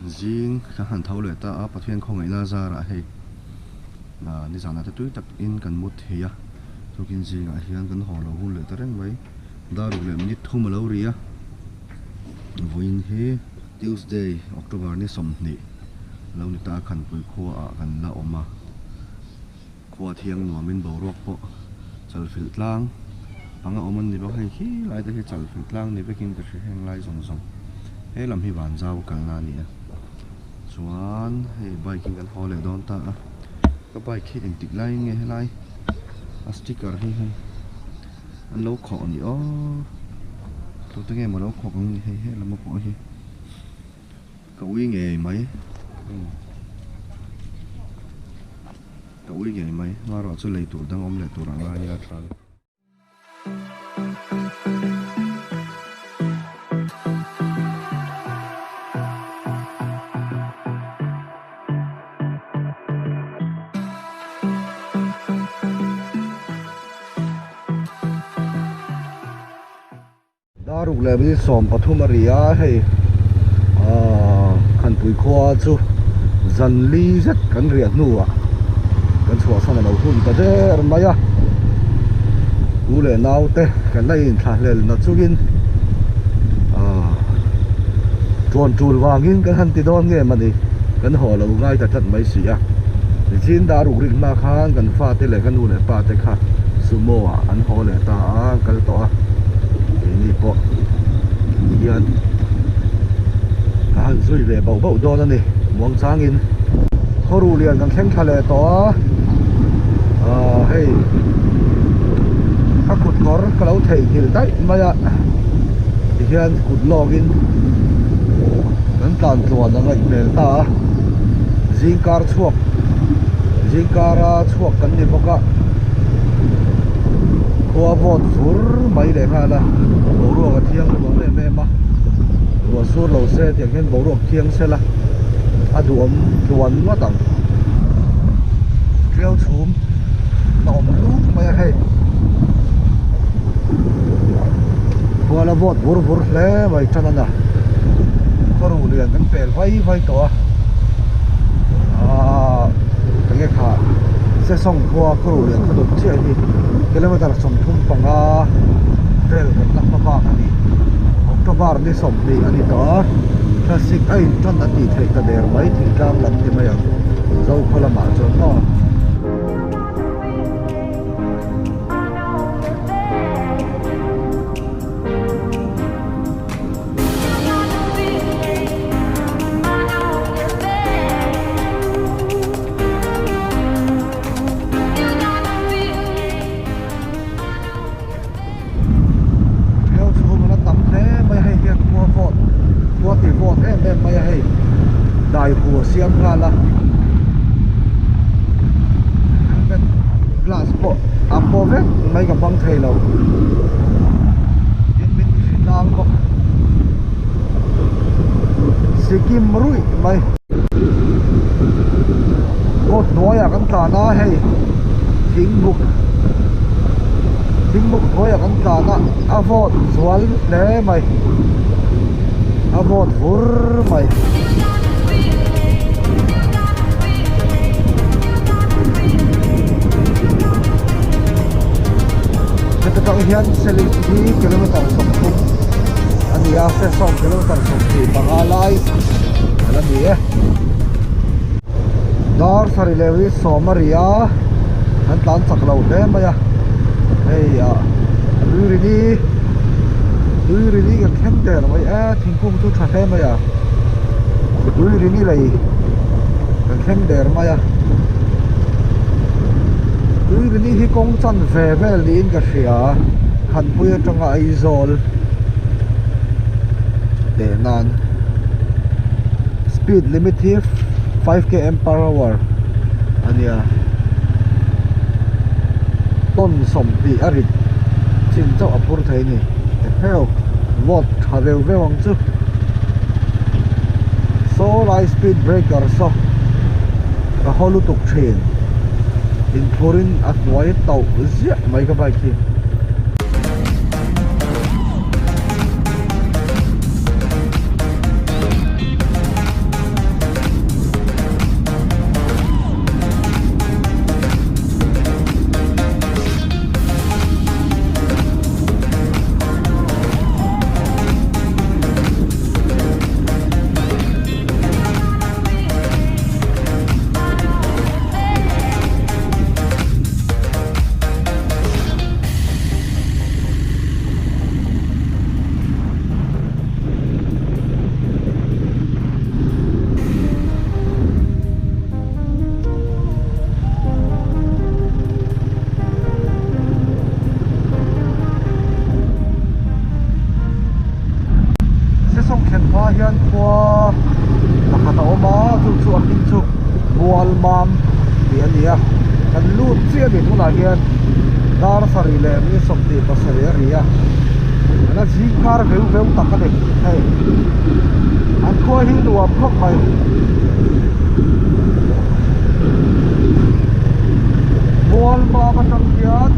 Zing kan han tho leh ta a, Pathian khawngaihna zarah hei nizanah te tui takin kan mut thei a, tukin zingah hian kan haw lo hun leh ta reng mai. Dar ruk leh minute thum a lo ri a, vawiin hi Tuesday October ni 20 a lo ni ta a, Khanpui khuaah kan la awm a. Khua thiang nuamin boruak pawh chalfilh tlang anga awm an ni bawk. Hei khi lai te hi chalfilh tlang ni vekin ka hria heng lai zawng zawng. He lam hi vanzau kalna a ni a. Chuan hei bike in kan haw leh dawn ta a. Ka bike hi engtik laiin nge helai a sticker hi hei an lo khawh a ni aw. Tute nge maw lo khawk ang ni hei he lama pawh hi. Ka ui ngei mai. Ka ui ngei mai. Hmarawh chu lei tur dang awm leh tur ang a nia tlan. Dar ruk leh minute 13 a ri a, hei aaa Khanpui khua chu zan li zet kan riah hnuah kan chhuahsan a lo hun ta der mai a, u leh nau te kan la inthlahlel na chungin aaa tuan tul vangin kan han ti dawn nge mawni kan haw lo ngai ta tlat mai si a, nichin dar ruk rik hma khan kan fate leh ka nu leh pa te kha sumo ah an haw leh ta a an kal tawh a keini pawh hian ka han zui ve bauh bauh dawn a ni muang changin khawruh lian kan thleng thla leh tawh a aaa hei ka kut kawr ka lo theihnghilh daih mai a tihian kut lawkin kan tlan tluan a ngaih hmel ta a zingkar chhuak zingkara chhuak kan ni bawk a khua vawt vur mai leh nghal a boruak a thiang nuam em em a ruah sur lo se tiang hian boruak thiang sela a duhawm tluan ngawt ang tiau chhum a awm luk mai a hei khua la vawt vur vur hle mai tan a na khaw lian kan pel vai vai tawh a aaa enge kha sesawng khua khaw lian khaw dawt chiah hi kilometer 35 vel kan la hma bak a ni October ni 20 a ni tawh a thlasik a in tan a tih theih ta der mai thingtlang lam ti mai ang Zokhaw lamah chuan maw. Riau chhung a la tam hle mai a hei hian khua vawt khua ti vawt em em mai a hei dai hu a siam nghal a helmet glass pawh a paw vek mai ka hmang thei lo tin min ti hritlang bawk Sikkim ruih mai kawt hnuaiah kan tlan a hei thingbuk thingbuk hnuaiah kan tlan a a vawt zual hle mai a vawt vur mai. Heta tang hian Seling hi kilometer 30 a ni a Sesawng kilometer 25 lai a la ni e. Dar sarih leh hi sawm a ri a an tlan chak lo hle mai a hei ah Tuirini Tuirini kan thleng der mai e thingkung chu tha hle mai a Tuirini lei kan thleng der mai a Tuirini hi kawng chan ve vel niin ka hria Khanpui atanga Aizawl teh nan. Speed limit hi 5 km per hour a nia ton 20 a rit chin chauh a phur thei a ni heu vawt tha veu veu ang chu saw lai speed breaker saw ka haw lutuk thin inphurin a hnuai tauh ziah mai ka bike hi. hma hian khua pakhat a awm a chu chu a hming chu Mualmam tih a ni a kan lut chiah a ni tunah hian dar sarih leh mi 27 a ri a a la zing kar veu veu tak a ni hei an khua hi nuam khawp mai. Mualmam atang hian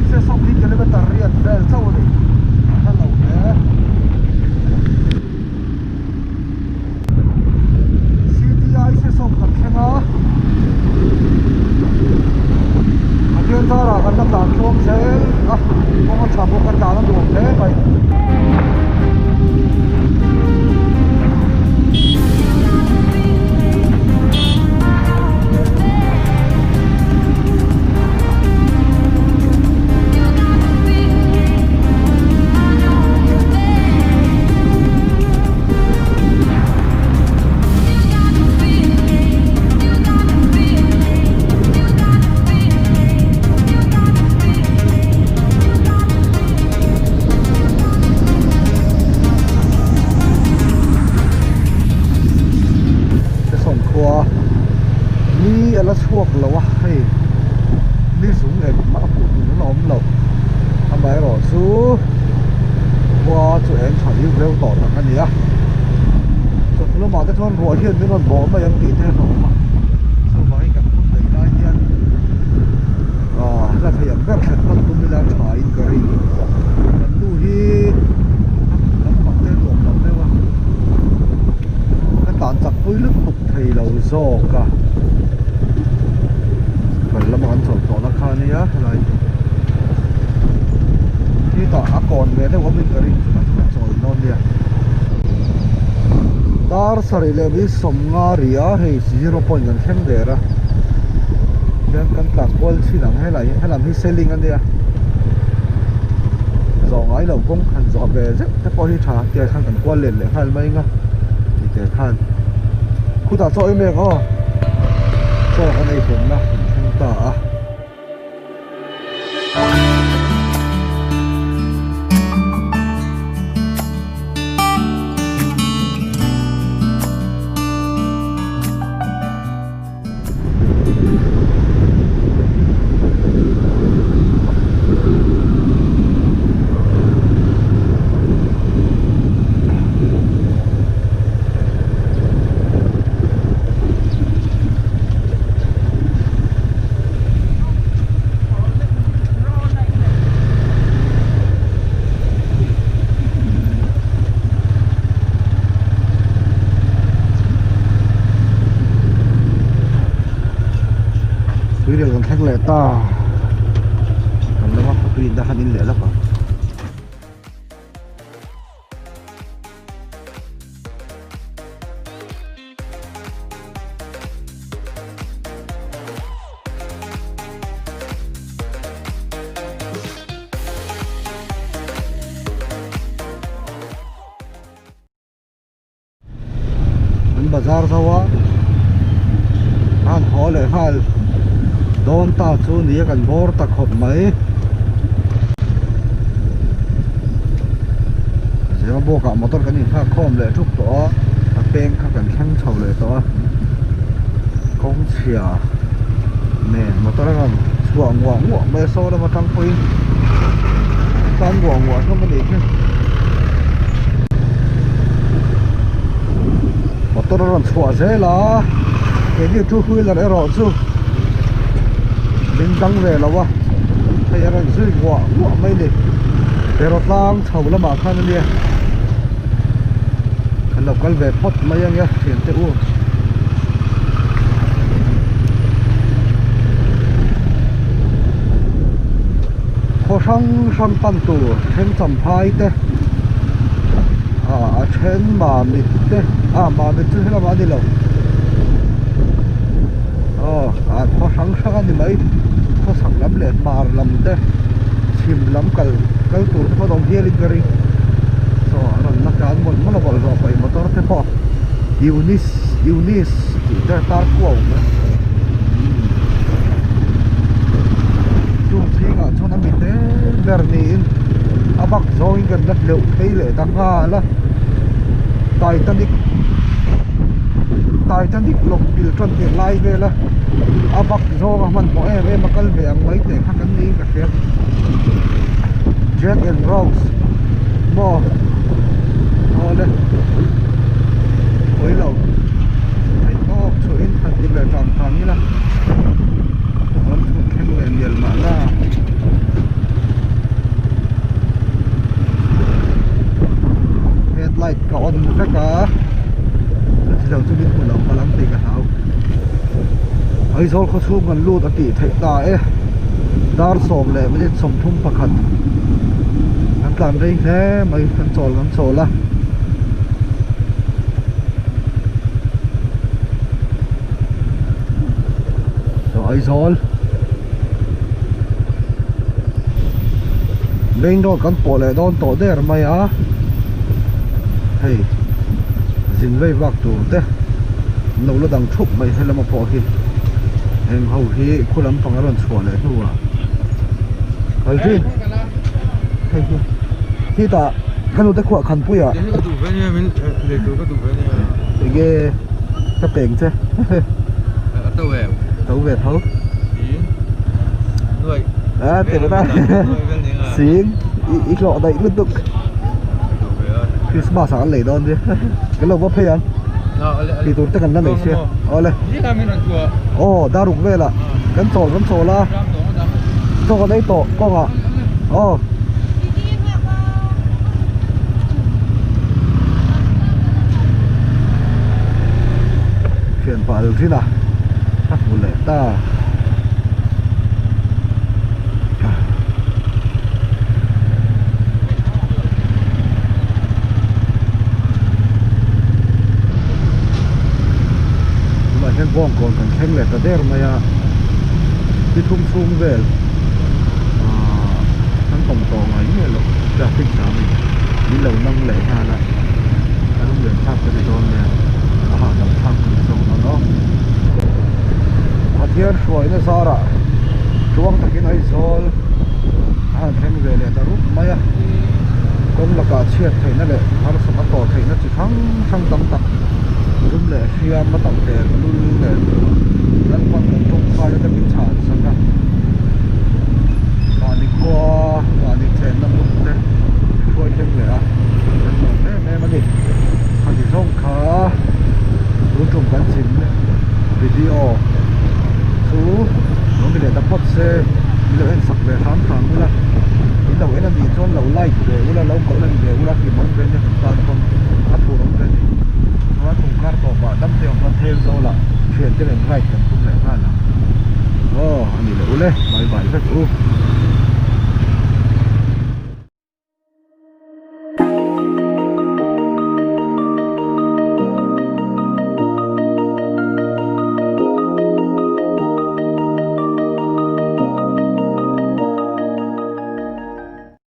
sesawm hi kilometer riat vel chauh a ni a hla lo hle. CTI sesawm kan thleng a a thian zarah kan la tlan tluang zel a kawng a tha bawk a tlan a nuam hle mai. Sawmkhua ni a la chhuak lo a hei ni zung engmah a hmuh tur a awm lo amaherawh chu khua chu eng tha viau viau tawh tak a ni a chawhnu lamah te chuan ruah hian min rawn bawh mai ang tih te a awm a chuvangin kan hun neih lai hian ah la thei ang ber thlen hman tum ila tha in ka ring kan nu hi naupang te nuam lo deuh a ka tlan chak pui lutuk thei lo zawk a kan lama kan chawlh tawh na kha ania helai hi hetah a kawn ve deuh awmin ka ring chutah chuan kan chawl dawn nia dar sarih leh mi sawmnga ri a hei zero point kan thleng der a hian kan tlan kual thin ang helai hi helam hi seling ania zawh ngai lo kawng han zawh ve zeuh te pawh hi tha tiang khan kan kual let leh nghal mai anga tih te khan khutah chaw em em aw chaw kan ei hlawmna kan thleng ta a. Tuirial kan thleng leh ta kan lama tui in han in leh lawk ang. An bazar zo a a han haw leh nghal dawn ta chu ni a kan bawr ta khawp mai zema bawk ah motor kan inghak khawm leh thup tawh a a peng kha kan thleng chho leh tawh a kawng chhia nen motor a rawn chhuah nguah nguah mai a saw lam atang pawhin tan nguah nguah hlawm a nih hi motor a rawn chhuah zel a keini two wheeler erawh chu min dang ve lo a hei a rawn zui nguah nguah mai a ni beraw tlang chho lamah khan a nia kan lo kal ve phawt mai ang e thiante u. Khaw hrang hrang pan tur then champhai te ah a then mamit te ah mamit chu helamah a ni lo aw ah khaw hrang hrang a ni mai khaw chhak lam leh hmar lam te chhim lam kal kal tur te pawh an awm hial in ka ring saw an rawn la tlan mawlh mawlh a bawlhhlawh paih motor te pawh Eunice Eunice tih te tar kuau mai chung zingah chuan a mite ber niin a bak zawngin kan la hleuh phei leh ta nghal a. Titanic Titanic lawng pil tan tirh lai vel a a bak zawng a hmanhmawh em em a kal ve ang mai teh kha kan niin ka hria Jack and Rose maw awle awilo theih tawk chhuah in han ti leh tang tang ila ram chhun thleng leh mial mahna. Headlight ka on vek a chuti lo chu min hmu lo palh ang tih ka hlau Aizawl khaw chhung kan lut a tih theih ta e dar 10 leh minute 31 kan tlan rei hle mai kan chawl kan chawl a. Aizawl Main road kan pawh leh dawn tawh der mai a hei zin vei vak tur te an lo la dang thup mai helama pawh hi heng ho hi khu lampang a rawn chhuah leh hnuah kal thin hei hi khitah ka nute khuah khanpuiah enge ka peng che to ve tho a ti ta sing i hlawh daih lutuk Christmas ah kan lei dawn che kan lo va phei ang tih tur te kan la nei sia awle aw daruk velah kan chawl kan chawl a chaw kan ei tawh kawngah aw. Thian pah lo thin a a hmu leh ta tunah hian bawngkawn kan thleng leh ta der mai a ni thum chhung vel ahh kan awm tawh ngai nge loh traffic jam in min lo nang leh nghal a a lung len thlak ka ti dawn nia a hahdam thlak ka ti zawk dawn aw Pathian hruaina zarah tluang takin Aizawl a han thleng ve leh ta rup mai a kawng lakah chhiat theihna leh harsat a tawh theihna chi hrang hrang tam tak zum leh hriam a tam leh lul nen Lalpan kan tawngtai a min chhan sak a mahni khua mahni chenna hmun te min hruai thleng leh a kan lawm em em a ni khati zawng kha tun tum kan chim video chu lo ni leh ta phawt se min lo en sak ve hram hram ula in lo en a nih chuan lo like ve ula lo comment ve ula hlimawm ve nia kan tan pawn a phur awm ve a ni chuan kum kar tawpah dam te awm chuan thel zawlah thiante nen ride kan tum leh nghal ang aw a ni leh ule bye bye vek u.